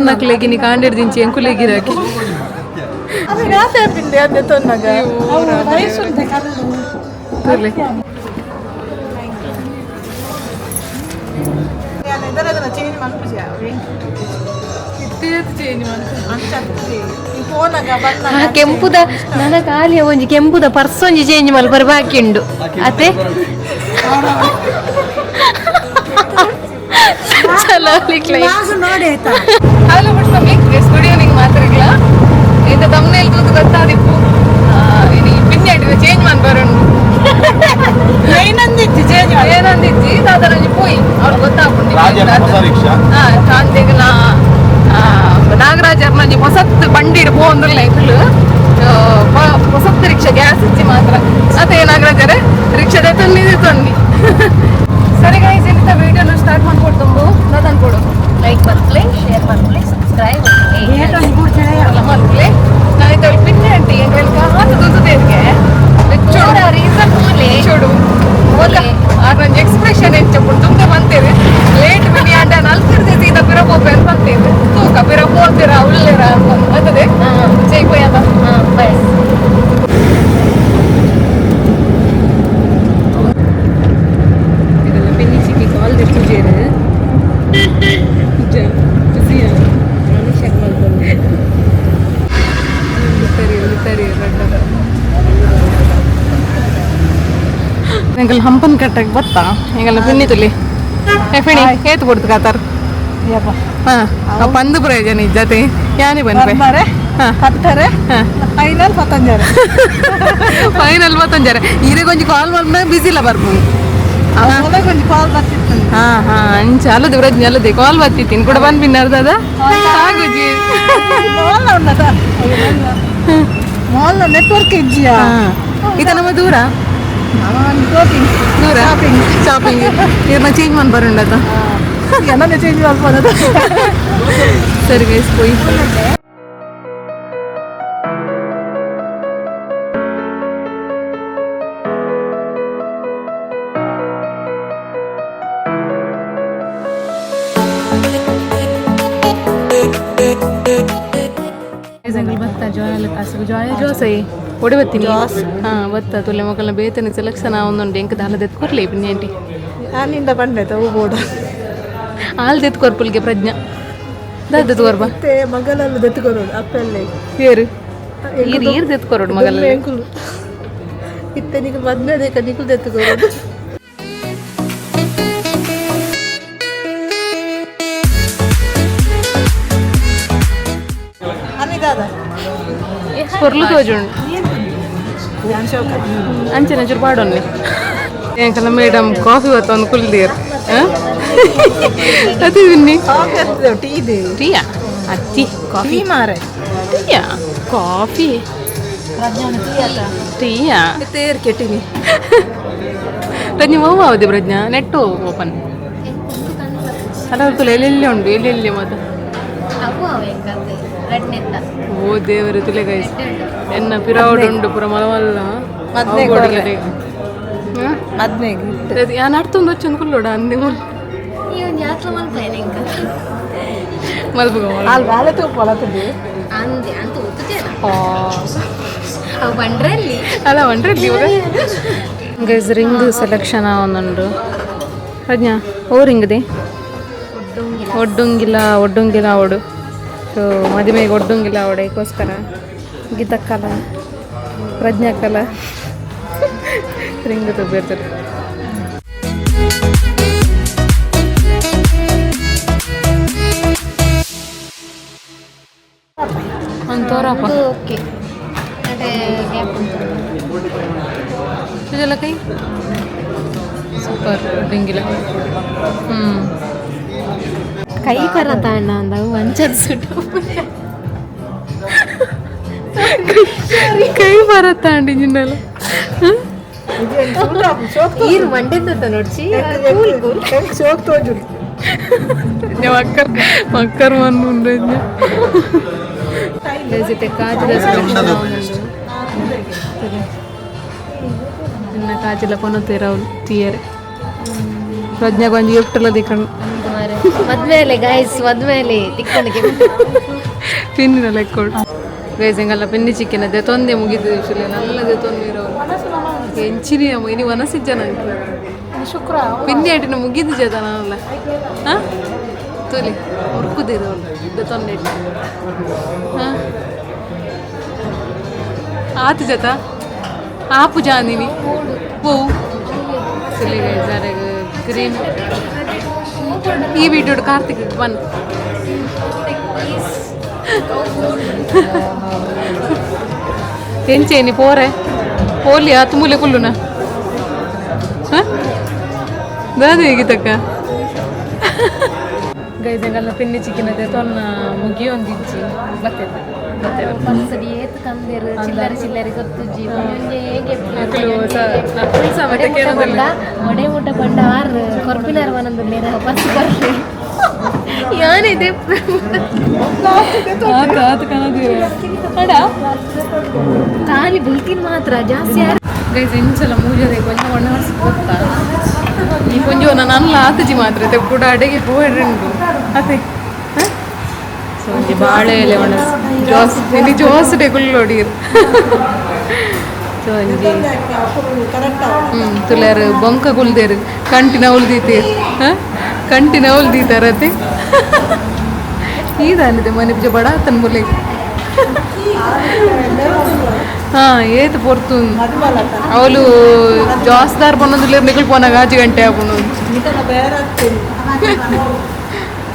ನಕ್ಲೆಗಿನಿ ಕಾಂಡೆಡ್ ದಿಂಚಿ ಎಂಕುಲೆಗಿರಾಕಿ ತುಲೆ. ಆ ಕೆಂಪುದ ನನ್ನ ಖಾಲಿ ಒಂಜಿ ಕೆಂಪುದ ಪರ್ಸ್ ಒಂಜಿ ಚೇಂಜ್ ಮಲ್ಪರೆ ಬಾಕಿ ಉಂಡು ಅತ್ತೆ. ಚಲೋ. Hello but public, yes, good evening ಮಾತ್ರಿಗ್ಲ. ಇಂತ ತಮ್ಮನೇಲಿ ತೂತು ಗೊತ್ತಾದಿಪ್ಪು, ಇನಿ ಪಿನ್ಯಾಡಿ ಚೇಂಜ್ ಮನ್ಪರುಂಡು. ಏನಂದಿತ್ತು ಚೇಂಜ್? ಏನಂದಿಜ್ಜಿ ದಾದರಂಜಿ ಪೋಯಿ ಅವ್ರು ಗೊತ್ತಾಪುಂಡು. ರಾಜನ ಹೊಸ ರಿಕ್ಷಾ. ಹಾ, ಕಾಂತೆಗ್ನ ನಾಗರಾಜ್ ಅರ್ನಂಜಿ ಹೊಸತ್ ಬಂಡಿಡ್ ಪೋಂದುಲ್ಲ ಎಂಕುಲು. ಹೊಸತ್ ರಿಕ್ಷಾ, ಗ್ಯಾಸ್ ಇಚ್ಚಿ ಮಾತ್ರ. ಅದೇ ನಾಗರಾಜರೇ ರಿಕ್ಷಾದ ತೊನ್ನಿ ತೊನ್ನಿ. ಸರಿ ಗೈಸ್, ಇಂತ ವಿಡಿಯೋನ ಸ್ಟಾರ್ಟ್ ಮಾಡ್ಕೊಡ್ತುಂಬು ದಾದನ್ ಕೊಡು. ಲೈಕ್ ಮಲ್ಪಲೆ, ಶೇರ್ ಮಲ್ಪಲೆ, ಸಬ್ಸ್ಕ್ರೈಬ್. ಮಲ್ಪಲೆ. ನಾನಿತ ಪಿನ್ನೆ ಅಂಟಿ ಎಂಕಲ್ ಕಾತು ತುತುದೇರ್ಗೆ. ರೀಸನ್ ಮೂಲೆ. ಚೋಡು ಆರ್ ಎಕ್ಸ್ಪ್ರೆಷನ್ ಹೆಚ್ಚು ತುಂಬ ಬಂತೇವೆ. ಲೇಟ್ ಬಿಡಿ ಅಂಡ ನಲ್ತಿರ್ದೆ ಸೀದಾ ಪಿರ ಪೋಪೆ ಅಂತ ಬಂತೇವೆ. ತೂಕ ಪಿರ ಪೋತೀರಾ ಉಳ್ಳೇರ ಅಂತ ಬರ್ತದೆ. ಜೈ ಪೋಯದ. ಬಸ್. ಇದೆಲ್ಲ ಪಿನ್ನಿ ಚಿಕ್ಕಿ ಕಾಲ್ ಪೂಜೆರು. ಸರಿ ಸರಿ. ಎಂಕಲ್ ಹಂಪನ್ ಕಟ್ಟಕ್ಕೆ ಬತ್ತಾ ಎಂಗಲ್ಲ ಪಿನ್ನಿ ತುಲಿ. ಏ ಫಿಣಿ, ಏತ್ ಕೊಡ್ತು ಕಾತಾರ್? ಹಾ, ಪಂದು ಪ್ರಯೋಜನ ಇಜ್ಜತೆ ಯಾನಿ ಬಂದ್ಪೆ. ಹಾ. ಕಟ್ಟರೆ. ಹಾ. ಫೈನಲ್ ಪತಂಜರೆ. ಫೈನಲ್ ಮತ್ತೊಂಜಾರೆ ಇರೆ ಕೊಂಚ ಕಾಲ್ ಮಾಡ್ದಾಗ ಬಿಸಿ ಇಲ್ಲ ಬರ್ಪು. ಒಂಜಿ ಕಾಲ್ ಬರ್ತಿತ್ತು. ಹಾ ಹಾ, ಅಂಚ ಅಲ್ಲದೆ ಪ್ರಜ್ಞೆ ಅಲ್ಲದೆ ಕಾಲ್ ಬತ್ತಿತ್ತೀನಿ ಕೂಡ ಬಂದ್ ಪಿನ್ನರ್ದದ ಆಗುಜಿ. ಮಾಲ್ ಉನ್ನತ ಮಾಲ್ ನೆಟ್ವರ್ಕ್ ಇಜ್ಜಿಯಾ? ಇದು ನಮ್ಮ ದೂರ. ಶಾಪಿಂಗ್. ದೂರ ಶಾಪಿಂಗ್ ಇರ್ನ ಚೇಂಜ್ ಮಾಡಿ ಬರುಂಡತ. ಎಲ್ಲ ಚೇಂಜ್ ಮಾಡ್ಬೋದು. ಸರಿ ಗೈಸ್, ಪೋಯಿ. ಬತ್ತ ಜಾಯ್ ಕಾಸು ಜಾಯ್ ಜೋಸೈ ಒಡೆ ಬತ್ತೀನಿ. ಹಾ, ಬತ್ತ ತುಲೆ ಮೊಕಲ್ನ ಬೇತನೆ ಸೆಲೆಕ್ಷನ್ ಒಂದುಂಡು. ಎಂಕ್ ದಾಲ ದೆತ್ಕೊರ್ಲಿ ಪಿನ್ಯಾಂಟಿ. ನಾನಿಂದ ಬಂಡೆ ತಗೋ ಬೋರ್ಡ್. ಆಲ್ ದೆತ್ಕೊರ್ಪುಲ್ಗೆ ಪ್ರಜ್ಞಾ ದಾದ ದೆತ್ಕೊರ್ಬ. ಮತ್ತೆ ಮಗಲಲ್ಲಿ ದೆತ್ತುಕೊರೋದು ಅಪ್ಪಲ್ಲೇ. ಏರು ಈರ್ ಈರ್ ದೆತ್ಕೊರೋಡು ಮಗಲ್ಲ? ಎಂಕುಲು ಇತ್ತೆ ನಿಕುಲು ಮದ್ವೆ ದೇಕ ನಿಕುಲು ದೆತ್ತುಕೊರೋದು. ಅನಿದಾದ. ಪೊರ್ಲು ತೋಜುಂಡು. ಅಂಚನೆ ಚೂರು ಪಾಡೊನ್ನಿ. ಎಂಕಲ್ಲ ಮೇಡಮ್ ಕಾಫಿ ಹೊತ್ತೊಂದು ಕುಲ್ದೀರ್ ಅದು ಬಿನ್ನಿ. ಕಾಫಿ ಹತ್ತಿದೆ, ಟೀ ಇದೆ. ಟೀಯಾ ಅತ್ತಿ ಕಾಫಿ? ಟೀ ಮಾರೆ. ಟೀಯಾ ಕಾಫಿ ಟೀಯಾ? ತೇರ್ ಕೆಟ್ಟಿನಿ. ಪ್ರಜ್ಞೆ ಮೌ ಆವದೆ ಪ್ರಜ್ಞಾ ನೆಟ್ಟು ಓಪನ್ ಅಲ್ಲ ತುಲೆ ಎಲ್ಲೆಲ್ಲಿ ಉಂಟು ಎಲ್ಲೆಲ್ಲಿ ಮಾತ. ಓ ದೇವರು, ತುಲೆ ಗೈಸ್, ಎನ್ನ ಪಿರಾವಡ್ ಉಂಡು ಪುರ ಮಲವಲ್ಲ. ಮದ್ವೆ ಮದ್ಮೆಗೆ. ಯಾನ್ ಅರ್ತೊಂದು వచ్చి ಕುಲ್ಲೋಡ ಅಂದೆ ಮುಲ್. ಈ ಒಂಜಿ ಆತ್ಲ ಮಲ್ಪೇನೆ ಇಂಕ. ಮಲ್ಪುಗ. ಅಲ್ಲಿ ಬಾಳೆ ತೂಪೊಲತ್ತದೆ. ಅಂದೆ ಅಂತ ಒತ್ತುತ್ತೇನ ಅವು ಬಂಡ್ರಲ್ಲಿ. ಅಲ್ಲ ಒಂಡ್ರಲ್ಲಿ ಇವಾಗ ಗೈಸ್ ರಿಂಗ್ ಸೆಲೆಕ್ಷನ್ ಒಂದುಂಡು. ಪ್ರಜ್ಞಾ, ಓ ರಿಂಗ್ they ಒಡ್ಡುಂಗಿಲ್ಲ ಒಡ್ಡುಂಗಿಲ್ಲ ಅವಡು. ಸೊ ಮದುವೆಗೆ ಒಡ್ಡುಂಗಿಲ್ಲ ಅವಡು. ಅದಕ್ಕೋಸ್ಕರ ಗೀತಕ್ಕಲ ಪ್ರಜ್ಞಾಕ್ಕಲ ರಿಂಗ್ ತಗೋತಾರೆ. ಒಂದು ತೋರಪ್ಪ. ಓಕೆ, ಅದೇ ಗ್ಯಾಪ್ ಉಂಟು. ಇದೆಲ್ಲ ಕೈ ಸೂಪರ್ ಒಡ್ಡುಂಗಿಲ್ಲ. ಹ್ಞೂ. ಕೈ ಬರತ್ತ ಅಣ್ಣ ಅಂದಾಗ ಒಂಚದ್ ಸುಟ್ಟು. ಕೈ ಬರತ್ತ ಅಂಡಿ ನಿನ್ನೆಲ್ಲ. ಈರು ಮಂಡೆಂದ ನೋಡ್ಚಿ, ಕೂಲ್ ಕೂಲ್. ಶೋಕ್ ತೋಜುಡು. ಮಕ್ಕರ್ ಮಕ್ಕರ್ ಮಣ್ಣು. ಜೊತೆ ಕಾಜಿದ ಸೆಲೆಕ್ಷನ್ ನಿನ್ನ ಕಾಜಿಲ ಕೊನತೇರ ಅವ್ರು ತೀಯರೆ. ಪ್ರಜ್ಞಾಗ ಒಂಜಿ ಗಿಫ್ಟ್ ಎಲ್ಲ ದಿಕ್ಕಂಡು. ಮಾರೆ. ಮದ್ಮೇಲೆ ಗಾಯ್ಸ್, ಮದ್ಮೇಲೆ ತಿಕ್ಕೊಂಡು. ಪಿನ್ನಿನ ಲೆಕ್ಕೊಡು ಗೈಸ್. ಎಂಗಲ್ಲ ಪಿನ್ನಿ ಚಿಕ್ಕಿನ ತೊಂದೆ ಮುಗಿದು ನಲ್ಲದೆ ತೊಂದಿರೋ ಎಂಚಿನಿ ಅಮ್ಮ. ಇನಿ ವನಸಿಜ್ಜ ನಂಗೆ ಪಿನ್ನಿ ಆಟಿನ ಮುಗಿದು ಜದ ನಾನಲ್ಲ. ಹಾಂ, ತೂಲಿ ಉರ್ಕುದಿರೋಳು ತೊಂದೆ. ಹಾಂ, ಆತು ಜತ ಆಪು ಜಾನಿನಿ ಪೋವು. ಗ್ರೀನ್ ಈ ವಿಡಿಯೋ ಕಾರ್ತಿಕ್ ಬನ್. ಎಂಚೇನಿ ಪೋರೆ ಪೋಲಿ ಆತು ಮೂಲೆ ಕುಲ್ಲುನ. ಹಾಂ, ದಾದ ಹೇಗಿತಕ್ಕ ಗೈದೆಗಲ್ಲ ಪಿನ್ನಿ ಚಿಕ್ಕಿನದೆ ತೊನ್ನ ಮುಗಿಯೊಂದಿಜ್ಜಿ ಬತ್ತೆ ಬತ್ತೆ. ಪರ್ಸಡಿ ಏತ್ ಕಂದೇರು ಚಿಲ್ಲರೆ ಚಿಲ್ಲರೆ ಗೊತ್ತುಜ್ಜಿ. ಒಂಜೊಂಜೆ ಹೇಗೆ. ಅಕುಲು ಅಕುಲು ಸಮೇತ ಕೇಳೋದಿಲ್ಲ. ಒಡೆ ಮುಟ್ಟ ಬಂಡ ಆರ್ ಕೊರ್ಪಿನಾರ್ ಮನಂದುಲ್ಲೇರ ಪರ್ಸ್ ಕೊರ್ಪೆ ಯಾನಿದೆ. ಆತ ಆತ ಕನದಿರ ಅಡ. ಖಾಲಿ ಬುಲ್ಕಿನ್ ಮಾತ್ರ ಜಾಸ್ತಿ ಯಾರು. ಗೈಸ್, ಎಂಚಲ ಮೂಜದೆ ಕೊಂಚ ಒಣ ವರ್ಷ ಗೊತ್ತಾ ಈ ಕೊಂಚ ನನ್ನ ಆತಜಿ ಮಾತ್ರ ಕೂಡ ಅಡೆಗೆ ಪೋಯ್ರಂಡು ಅದೇ. ಸೊ ಒಂಜಿ ಬಾಳೆ ಎಲೆ ಒಣಸ್ ಜೋಸ್ ಇಲ್ಲಿ ಜೋಸ್ ಡೆಗುಲ್ಲೋಡಿರ್. ಸೊ ಒಂಜಿ ತುಲ್ಯಾರು ಬೊಂಕ ಕುಲ್ದೇರು ಕಂಟಿನ ಉಲ್ದೀತೇರು. ಹಾಂ, ಕಂಟಿನ ಉಲ್ದೀತಾರತೆ. ಈದಾನಿದೆ ಮನೆ ಪೂಜೆ ಬಡ ತನ್ ಮುಲೆ. ಹಾಂ, ಏತ್ ಪೊರ್ತು ಅವಳು ಜಾಸ್ದಾರ್ ಪನ್ನೊಂದು ನಿಗುಲ್ ಪೋನಾಗ ಆಜಿ ಗಂಟೆ ಆಪುಂಡು.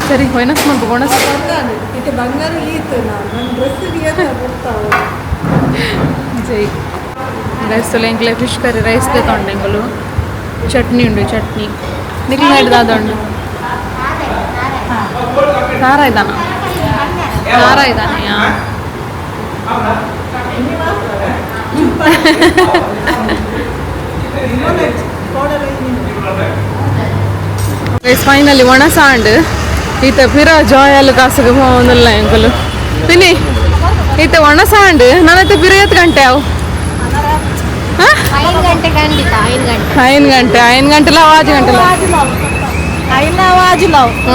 ಸರಿ, ಹೊಯ್ನಸ್ ಮಲ್ಪ ಒಣಸ್. ಬಂಗಾರ ಈತು ನನ್ನ ಡ್ರೆಸ್. ಜೈ ರೈಸ್ ತೊಲೆ. ಎಂಕ್ಲೆ fish curry rice ತೊಂಡೆ ಎಂಕುಲು. ಚಟ್ನಿ ಉಂಡು, ಚಟ್ನಿ. ನಿಕ್ಲು ಹಿಡ್ದು ಉಂಡು. ಖಾರ ಇದ್ದಾನ, ಖಾರ ಇದ್ದಾನೆ. ಗೈಸ್, ಫೈನಲಿ ಒಣ ಸಾಂಡ್ ಈತ ಪಿರ ಜಾಯಲ್ ಕಾಸುಗೆ ಹೋಗಲ್ಲ ಎಂಕುಲು. ಪಿನಿ, ಈತ ಒಣ ಸಾಂಡ್ ನಾನೈತೆ ಪಿರ ಎತ್ತು ಗಂಟೆ ಅವು? 5 ಗಂಟೆ, ಖಂಡಿತ 5 ಗಂಟೆ. 5 ಗಂಟೆ, 5 ಗಂಟೆಲ 5 ಗಂಟೆಲ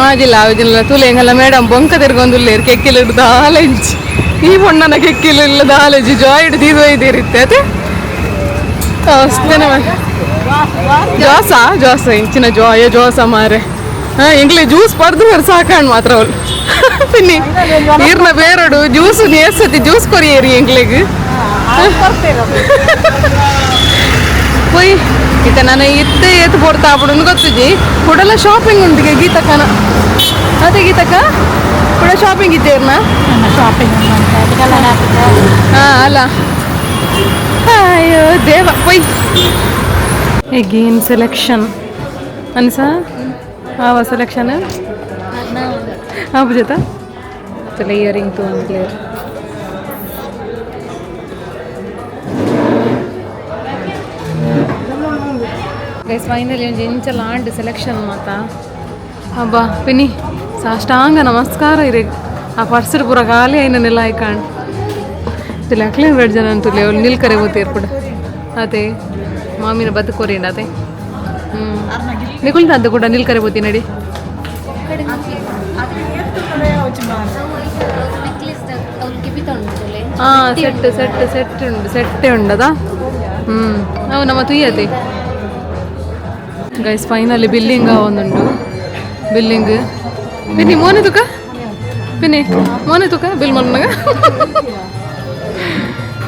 ಆಜಿಲ್ಲ ಆಜಿಲ್ಲ. ತುಲೆ ಎಂಗಲ್ಲ ಮೇಡಮ್ ಬೊಂಕ ತಿರ್ಗೊಂದುಲ್ಲೇರು. ಕೆಕ್ಕಿಲು ದಾಲೆಂಚಿ ಈ ಪೊಣ್ಣನ ಕೆಕ್ಕಿಲು ಇಲ್ಲ ದಾಲೆಂಚಿ ಜಾಯ್ಡ್ ತೀದು ಒಯ್ದಿರುತ್ತೆ ಅದೇ ಅಷ್ಟೇನೆ. ಜೋಸ ಜೋಸ ಇಂಚಿನ ಜಾಯ ಜೋಸ ಮಾರೆ. ಹಾಂ, ಎಂಗ್ಲೆ ಜ್ಯೂಸ್ ಪರ್ದು ಸಾಕಾಣ್ ಮಾತ್ರ ಅವಳು. ಪಿನ್ನಿ, ನೀರ್ನ ಬೇರಡು ಜ್ಯೂಸ್ ನೇಸತಿ ಜ್ಯೂಸ್ ಕೊರಿಯೇರಿ ಎಂಗ್ಲೆಗ್ ಪೊಯ್. ಈತ ನಾನು ಇತ್ತೆ ಏತ್ ಪೊರ್ತಾ ಆಪುಂಡು ಗೊತ್ತುಜಿ. ಕುಡಲ ಶಾಪಿಂಗ್ ಉಂಟಿಗೆ ಗೀತಕ್ಕನ. ಅದೇ ಗೀತಕ್ಕ, ಕೂಡ ಶಾಪಿಂಗ್ ಇದ್ದೇರ್ನ. ಶಾಪಿಂಗ್. ಹಾಂ, ಅಲ್ಲ, ಅಯ್ಯೋ ದೇವ. ಪೊಯ್, ಎಗೇನ್ ಸೆಲೆಕ್ಷನ್ ಅನ್ಸ ಆವ ಸೆಲೆಕ್ಷನ್ ಆಪುಜತ. ಇಯರಿಂಗ್ ತು ಕ್ಲಿಯರ್. Guys, finally ಒಂಜಿ ಇಂಚಲ ಆಂಡ್ ಸೆಲೆಕ್ಷನ್ ಮಾತ. ಅಬ್ಬಾ ಪಿನಿ, ಸಾಷ್ಟಾಂಗ ನಮಸ್ಕಾರ ಇರೆಗ್. ಆ ಪರ್ಸರ್ ಪೂರ ಖಾಲಿ ಐನನೆಲ್ಲ ಆಯ್ಕಾಂಡ್. ತುಲೆ ಅಕ್ಲೆ ಎರಡು ಜನ ಅಂತುಲೆ ಅವ್ಳು ನಿಲ್ಕರೆ ಹೋತೇರ್ ಕೂಡ. ಅದೇ ಮಾಮಿನ ಬದುಕೋರಿಂಡ ಅದೇ. ಹ್ಞೂ, ನಿಕುಲ್ದ ಅಂತ ಕೂಡ ನಿಲ್ಕರೆ ಹೋತಿ ನಡಿ. ಹಾಂ, set set set ಉಂಡು, ಸೆಟ್ಟೆ ಉಂಡದಾ. ಹ್ಞೂ, ಅವು ನಮ್ಮ ತುಯ್ಯತೆ. Guys, finally billing ಒಂದುಂಡು ಬಿಲ್ಲಿಂಗ್. ಪಿನ್ನಿ, ಮೋನೆ ತುಕ. ಪಿನ್ನಿ, ಮೋನೆ ತುಕ ಬಿಲ್ ಮಲ್ನಗ.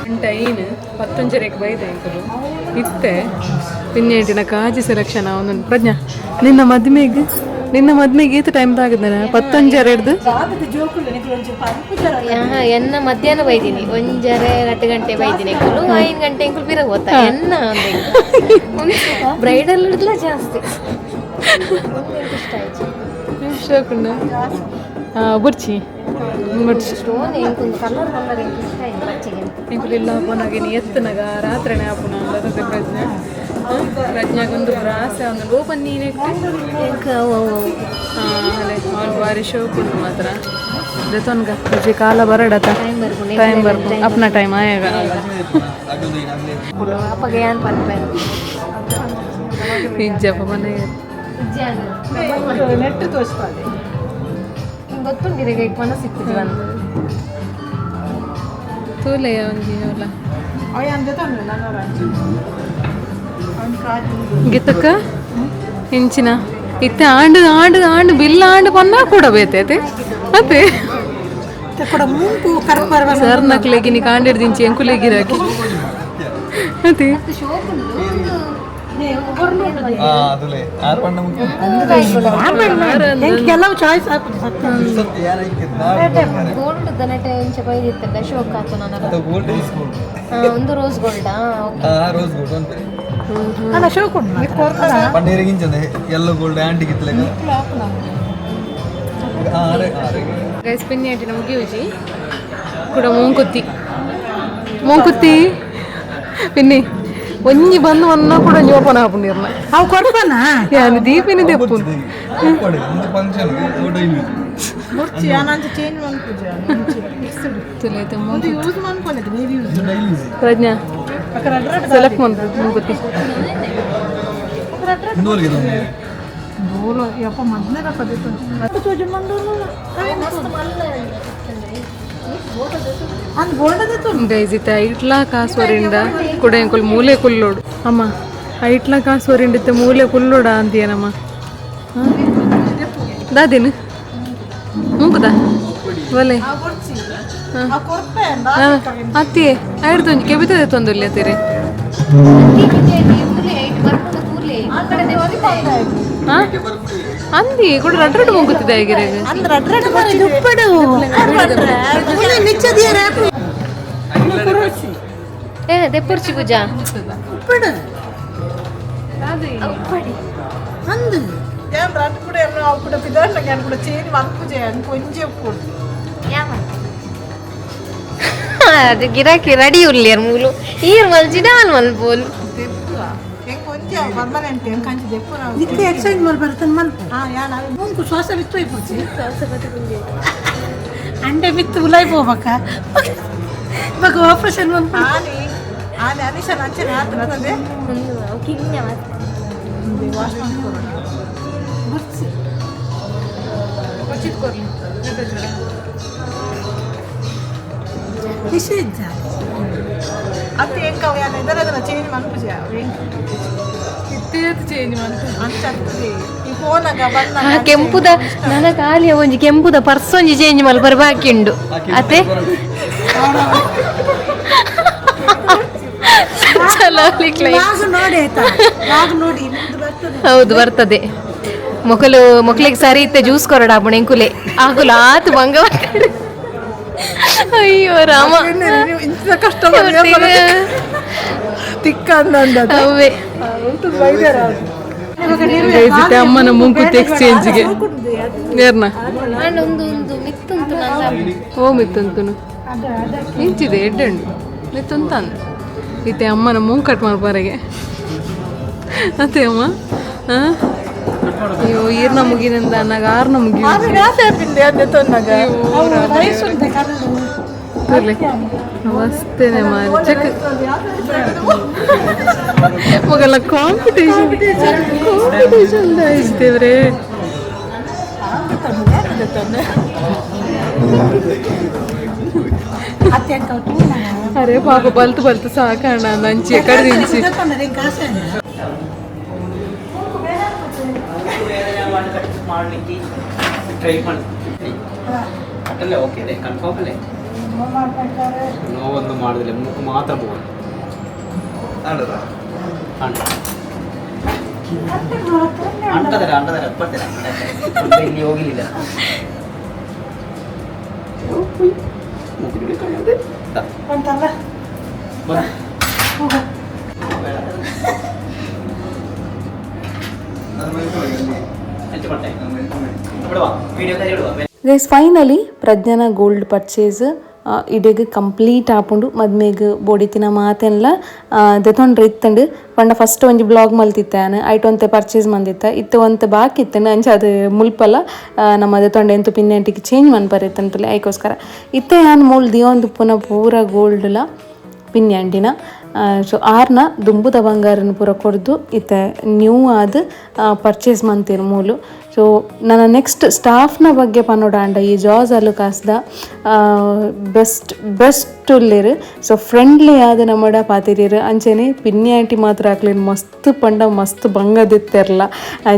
ಗಂಟೆ ಐನು ಪತ್ತೊಂಜರೆಗೆ ಬೈದೆ ಎಂಕುಲು. ಇತ್ತೆ ಪಿನ್ನಿ ಕಾಜಿ ಸೆಲೆಕ್ಷನ್ ಒಂದೊಂದು. ಪ್ರಜ್ಞಾ, ನಿನ್ನ ಮದ್ಮೆಗೆ, ನಿನ್ನ ಮದ್ಮೆಗೆ ಏತ್ ಟೈಮ್ ತಾಗದ? ಪತ್ತೊಂಜರೆ ಹಿಡ್ದು. ಎನ್ನ ಮಧ್ಯಾಹ್ನ ಬೈದಿನಿ, ಒಂಜರೆ 2 ಗಂಟೆ ಬೈದಿನಿ ಎಂಕುಲು. 5 ಗಂಟೆ ಎಂಕುಲು ಪಿರ ಹೋತ. ಎನ್ನ ಬ್ರೈಡಲ್ ಹಿಡ್ದಲ ಜಾಸ್ತಿ ಇಷ್ಟ ಆಯ್ತು. ಶೋಕುಂಡ. ಹಾಂ, ಬುರ್ಚಿ ಬುರ್ಚಿ. ಸ್ಟೋನ್ ಎಂಕೊಂದು ಕಲರ್ ಕಲರ್ ಎಂಕ್ ಇಷ್ಟ ಆಯ್ತು ಬಚ್ಚಿಗೆ. ಎಂಕುಲು ಇಲ್ಲ ಪೋನಾಗ ನೀ ಎತ್ತನಗ ರಾತ್ರಿನೇ ಆಪುನ ಅಂದದ. ಪ್ರಜ್ಞಾ, ಪ್ರಜ್ಞಾಗೊಂದು ಆಸೆ ಒಂದು ಓಪನ್ ನೀನೆ. ಎಂಕ್ ಅವು ಅವು ಅವು. ಅಲ್ಲೇ ಅವ್ನು ಬಾರಿ ಶೋಕ್ ಉಂಟು ಮಾತ್ರ. ಜೊತನ್ಗ ರುಚಿ ಕಾಲ ಬರಡತ. ಟೈಮ್ ಬರ್ಪುಂಡು. ಟೈಮ್ ಬರ್ಪುಂಡು, ಅಪ್ನ ಟೈಮ್ ಆಯಾಗ. ಅಪ್ಪಗೆ ಯಾನ್ ಪನ್ಪೆ. ಇಜ್ಜಪ್ಪ ಮನೆ. Net ತೋರಿಸ್ತಾರೆ. ಗೊತ್ತುಂಡಿದೆ ಮನಸ್ಸಿತ್ತು ಬಂದು. ತೂಲೆಯ ಒಂಜಿ ಅವಲ. ಅವ ಅಂದೆ ತಂದೆ ನಾನು ಅವ್ನು ಕಾದು. ಗಿತ್ತಕ್ಕ ಇಂಚಿನ ಇತ್ತೆ ಆಂಡ್ ಆಂಡ್ and bill and ಪನ್ನ ಕೂಡ ಬೇತೈತೆ ಅತ್ತೆ. ಕೂಡ ಮೂಂಕು ಕರ್ಪರ್. ಸರ್ ನಕ್ಲೆಗಿ ನೀ ಕಾಂಡಿಡ್ದಿಂಚಿ ಎಂಕುಲೆಗಿರಾಕಿ ಅದೇ. ಅದುಲೇ ಆರು ಬಣ್ಣ ಮುಖ್ಯ. ಕೆಲವು ಚಾಯ್ಸ್ ಹಾಕುದು ಸತ್ಯ. ಸತ್ಯ ಯಾರು ಹಾಕಿದ್ದು? ಗೋಲ್ಡ್ ದನಟೆ ಇಂಚ ಬೈದಿತ್ತಲ್ಲ ಶೋಕ್ ಆತು ನನಗೆ. ಅದು gold is gold. ಒಂದು rose gold. Rose gold ಅಂತ. ಅಲ್ಲ, ಶೋಕ್ ಉಂಟು. ಪಂಡೇರಿಗೆ ಇಂಚನೆ ಎಲ್ಲೋ ಗೋಲ್ಡ್ ಆಂಟಿಗೆ ಇತ್ತಲೆಗ ಆರೆ ಆರೆ. ಗೈಸ್, ಪಿನ್ನಿ ಆಟಿನ ಮುಗಿಯುಜಿ ಕೂಡ ಮೂಂಕುತ್ತಿ ಮೂಂಕುತ್ತಿ ಪಿನ್ನಿ ಒಂಜಿ ಬಂದು ಒನ್ನ ಕೂಡ ಒಂಜಿ ಓಪನ್ ಆಪುಂಡಿರ್ನ. ಅವು ಕೊಡ್ಪನ. ಯಾನು ದೀಪಿನ ದೆಪ್ಪು. ಒಂದು ಫಂಕ್ಷನ್ ಡೈಲಿ. ಮುರ್ಚಿ ಅನಂತ ಚೇಂಜ್ ಮನ್ಪುಜ. ತುಲೈತೆ. ಒಂದು ಯೂಸ್ ಮನ್ಪೊಂದಿತ್ತು ನೀವು use. Daily. Prajna select ಮಂತು ಮೂಂಕುತ್ತಿ. ಇನ್ನೂರಿಗೆ. ಬೋಲೋ ಯಪ್ಪ ಮೊದಲೇ ಪದ್ಧತಿ ಅಂದ್ ಬೋಲ್ಡದ. ಗೈಸ್, ಇತ್ತ ಐಟ್ಲಾ ಕಾಸು ವರಿಂಡ ಕೂಡ ಎಂಕುಲ್ ಮೂಲೆ ಕುಲ್ಲೋಡು ಅಮ್ಮ. ಐಟ್ಲಾ ಕಾಸು ವರಿಂಡಿತ್ತ ಮೂಲೆ ಕುಲ್ಲೋಡ ಅಂತೀಯನಮ್ಮ. ದಾದಿನ ಮೂಕುದ ಒಲೆ ಅತ್ತಿ ಐಡ್ದು ಒಂಜಿ ಕೆಬಿತದೆ ತೊಂದುಲ್ಲೆ ಅತ್ತಿರಿ. ಅಂದಿ ಕೂಡ ರಡ್ ರಡ್ ಮೂಗುತ್ತಿದೆ ಆಗಿರಾಗ. ಅಂದ್ರೆ ಅಡ್ರಡ್ ಉಪ್ಪಡು ನಿಚ್ಚದಿಯರ. ಏ ದೆಪ್ಪುರ್ಚಿ ಪೂಜಾ. ಉಪ್ಪಡು ಅಂದು ഞാൻ ರಡ್ ಕೂಡ ಎಲ್ಲ ಅವು ಕೂಡ ಪಿದಾಡ್ಲ ഞാൻ ಕೂಡ ಚೇಂಜ್ ಮನ್ಪುಜೆ ಅನ್ ಕೊಂಜೆ ಉಪ್ಪುಡು. ಅದು ಗಿರಾಕಿ ರೆಡಿ ಉಲ್ಲೇರ್ ಮೂಲು ಈರ್ ಮಲ್ಜಿಡ ಅಲ್ ಮಲ್ಪೋಲು. ಹೆಂಗ್ ಕೊಂಜೆ ಪರ್ಮನೆಂಟ್ ಹೆಂಗ್ ಕಂಚಿ ದೆಪ್ಪು ನಾವು ನಿತ್ಯ ಎಕ್ಸ್ಚೇಂಜ್ ಮಲ್ ಬರ್ತದೆ ಮಲ್ಪ. ಹಾ ಯಾನ್ ಅವು ಮುಂಕು ಶ್ವಾಸ ಬಿತ್ತು ಇಪ್ಪುಜಿ ಅಂಡೆ ಬಿತ್ತು ಉಲಾಯ್ ಪೋಬಕ್ಕ ಬಕ ಆಪರೇಷನ್ ಮಲ್ಪ ಆನಿ ಆನಿ ಅನಿಶನ್ ಅಂಚನೆ ಆತನ ಅದೇ. ವಾಶ್ ಮಾಡ್ಕೊಡೋಣ ಬುರ್ಚಿ. ನಿಷೇಧ ಅತ್ತೆ ಎಂಕ ಅವು ಯಾನ್ ಎದರ ಚೇಂಜ್ ಮನ್ಪುಜೆ ಎಂಕ್. ಚೇಂಜ್ ಮಂತ. ಅಂಚ ಈ ಫೋನಾಗ ಬಂದ. ಆ ಕೆಂಪುದ ನನ್ನ ಖಾಲಿ ಒಂಜಿ ಕೆಂಪುದ ಪರ್ಸ್ ಒಂಜಿ ಚೇಂಜ್ ಮಲ್ಪರ ಬಾಕಿ ಉಂಡು ಅತ್ತೆ. ಚಲೋ. ನೋಡಿ ಆಯ್ತಾ, ಆಗ ನೋಡಿ ನಿಮ್ದು ಬರ್ತದೆ. ಹೌದು, ಬರ್ತದೆ. ಮೊಕಲು ಮೊಕ್ಲಿಗೆ ಸರಿ ಇತ್ತೆ ಜ್ಯೂಸ್ ಕೊರಡ ಎಂಕುಲೆ ಆಗುಲ ಆತು ಬಂಗ ಬರ್ತಾರೆ. ಅಯ್ಯೋ ರಾಮ. ಇಂಥ ಕಷ್ಟ ತಿಕ್ಕ ಅಂದ. ಅವೇ. ಗೈಸ್, ಅಮ್ಮನ ಮೂಂಕುತ್ತಿ ಎಕ್ಸ್ಚೇಂಜ್ಗೆ ನೇರ್ನ. ಒಂದು ಒಂದು ಮಿತ್ತುಂಟು ನನ್ನ. ಓ ಮಿತ್ತುಂತುನು ಇಂಚಿದೆ ಎಡ್ಡೆಂಡು ಮಿತ್ತುಂತಾನು ಇತ್ತೆ ಅಮ್ಮನ ಮೂಂಗ್ ಕಟ್ ಮಾಡ್ಪಾರೆಗೆ ಅತ್ತೆ ಅಮ್ಮ. ಹಾಂ, ಅಯ್ಯೋ ಈರ್ನ ಮುಗಿನಿಂದ ಅನ್ನಾಗ ಆರ್ನ ಮುಗಿ. ಅವಸ್ಥೆನೆ ಮಾರಿ ಚೆಕ್ ಮಗಲ್ಲ ಕಾಂಪಿಟೇಷನ್ ಕಾಂಪಿಟೇಷನ್ ದೇವ್ರೆ. ಅರೆ ಪಾಪ ಬಲ್ತು ಬಲ್ತು ಸಾಕಣ್ಣ ನಂಚಿ ಎಕಡೆ ದಿಂಚಿ. ಮಾಡಲಿಕ್ಕೆ ಟ್ರೈ ಮಾಡಿ ಅಟ್ಟಲ್ಲೇ ಓಕೆ ಅದೇ ಕನ್ಫರ್ಮ್ ಅಲ್ಲೇ ನೋವೊಂದು ಮಾಡುದಿಲ್ಲ, ಮೂಗು ಮಾತ್ರ ಹೋಗುದು. ಆಡದ. ಅಂಟ ಅಂಟದರ ಅಂಟದರ ಎಪ್ಪತ್ತರ ಇಲ್ಲಿ ಹೋಗಲಿಲ್ಲ. ಮೂಗಿನ ಕಾಣದೆ. ಬಾ. ಅದು ಮಲ್ಕೊಳ್ಳಿ ಅಲ್ಲಿ. ಎಂತ ಮಾಡ್ತಾ ಬಿಡುವ ವಿಡಿಯೋ ಬಿಡುವ. ಗೈಸ್, ಫೈನಲಿ ಪ್ರಜ್ಞಾನ ಗೋಲ್ಡ್ ಪರ್ಚೇಸ್ ಇಡೆಗ್ ಕಂಪ್ಲೀಟ್ ಆಪುಂಡು. ಮದ್ಮೆಗ್ ಬೋಡಿತಿನ ಮಾತೆನ್ಲ ದೆತೊಂಡ್ರೆ ಇತ್ತಂಡು ಪಂಡ ಫಸ್ಟ್ ಒಂಜಿ ಬ್ಲಾಗ್ ಮಲ್ತಿತ್ತಾನೆ ಐಟ್ ಒಂತೆ ಪರ್ಚೇಸ್ ಮಂದಿತ್ತ ಇತ್ತೆ ಒಂತೆ ಬಾಕಿ ಇತ್ತಂಡು. ಅಂಚ ಅದು ಮುಲ್ಪಲ ನಮ್ಮ ದೆತೊಂಡೆ ಎಂತು ಪಿನ್ನೆಂಟಿಗೆ ಚೇಂಜ್ ಮನ್ಪರೆ ಇತ್ತಂತಲೆ. ಐಕೋಸ್ಕರ ಇತ್ತೆ ಯಾನ್ ಮೂಲ್ ದಿಯೊಂದು ಪುನ ಪೂರ ಗೋಲ್ಡ್ಲ ಪಿನ್ಯಾಂಟಿನ. ಸೊ ಆರ್ನ ದುಂಬುದ ಬಂಗಾರನ್ ಪೂರ ಕೊರ್ದು ಇತ್ತೆ ನ್ಯೂ ಆದ್ ಪರ್ಚೇಸ್ ಮಂತೆರ್ ಮೂಲು. ಸೊ ನನ್ನ ನೆಕ್ಸ್ಟ್ ಸ್ಟಾಫ್ನ ಬಗ್ಗೆ ಪನೊಡಾಂಡ ಈ ಜಾಸ್ ಆಲುಕಾಸ್ದ ಬೆಸ್ಟ್ ಬೆಸ್ಟ್ ಉಲ್ಲೆರ್. ಸೊ ಫ್ರೆಂಡ್ಲಿ ಆದ್ ನಮಡ ಪಾತೆರಿಯೆರ್. ಅಂಚನೆ ಪಿನ್ನಿ ಆಂಟಿ ಮಾತ್ರ ಅಕ್ಲೆನ್ ಮಸ್ತ್ ಪಂಡ ಮಸ್ತ್ ಬಂಗ ದೆತ್ತೆರ್ಲ.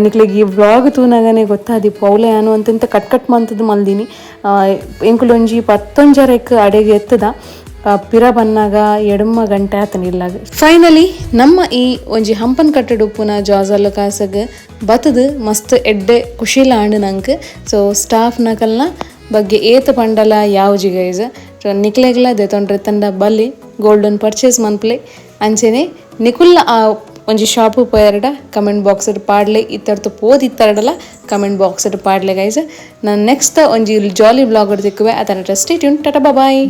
ನಿಕ್ಲೆಗ್ ಈ ವ್ಲಾಗ್ ತೂನಗನೆ ಗೊತ್ತಾದಿಪ್ಪು. ಅವ್ಲೆ ಯಾನ್ ಒಂತೆಂತ ಕಟ್ ಕಟ್ ಮಂತುದು ಮಲ್ದಿನಿ. ಎಂಕುಲೊಂಜಿ ಪತ್ತೊಂಜರೆಕ್ ಅಡೆಗ್ ಎತ್ತುದ, ಪಿರ ಬನ್ನಗ 9 ಗಂಟೆ ಆತನ ಇಲ್ಲಾಗ. ಫೈನಲಿ ನಮ್ಮ ಈ ಒಂಜಿ ಹಂಪನ್ ಕಟ್ಟಡ ಉಪ್ಪುನ ಜಾಸ್ ಆಲುಕಾಸಗ್ ಬತ್ತದು ಮಸ್ತ್ ಎಡ್ಡೆ ಖುಷಿಲ ಆಂಡ್ ನಂಕ್. ಸೊ ಸ್ಟಾಫ್ ನಕಲ್ನ ಬಗ್ಗೆ ಏತ್ ಪಂಡಲ ಯಾವುಜಿ ಗೈಸ್. ಸೊ ನಿಕ್ಲೆಗ್ಲ ದೆತೊಂಡ್ರೆ ತಂಡ ಬಲ್ಲಿ, ಗೋಲ್ಡನ್ ಪರ್ಚೇಸ್ ಮನ್ಪ್ಲೆ. ಅಂಚೆನೆ ನಿಕುಲ್ಲ ಆ ಒಂಜಿ ಶಾಪು ಪೋಯರ್ಡ ಕಮೆಂಟ್ ಬಾಕ್ಸ್ ಪಾಡ್ಲೆ, ಇತ್ತರ್ತು ಪೋದಿತ್ತರಡಲ ಕಮೆಂಟ್ ಬಾಕ್ಸ್ ಪಾಡ್ಲೆ ಗೈಸ್. ನಾನು ನೆಕ್ಸ್ಟ್ ಒಂಜಿ ಜಾಲಿ ವ್ಲಾಗ್ ತಿಕ್ಕುವೆ. ಅದನ್ನ ಸ್ಟೇ ಟ್ಯೂನ್, ಟಾಟಾ, ಬಾಯ್.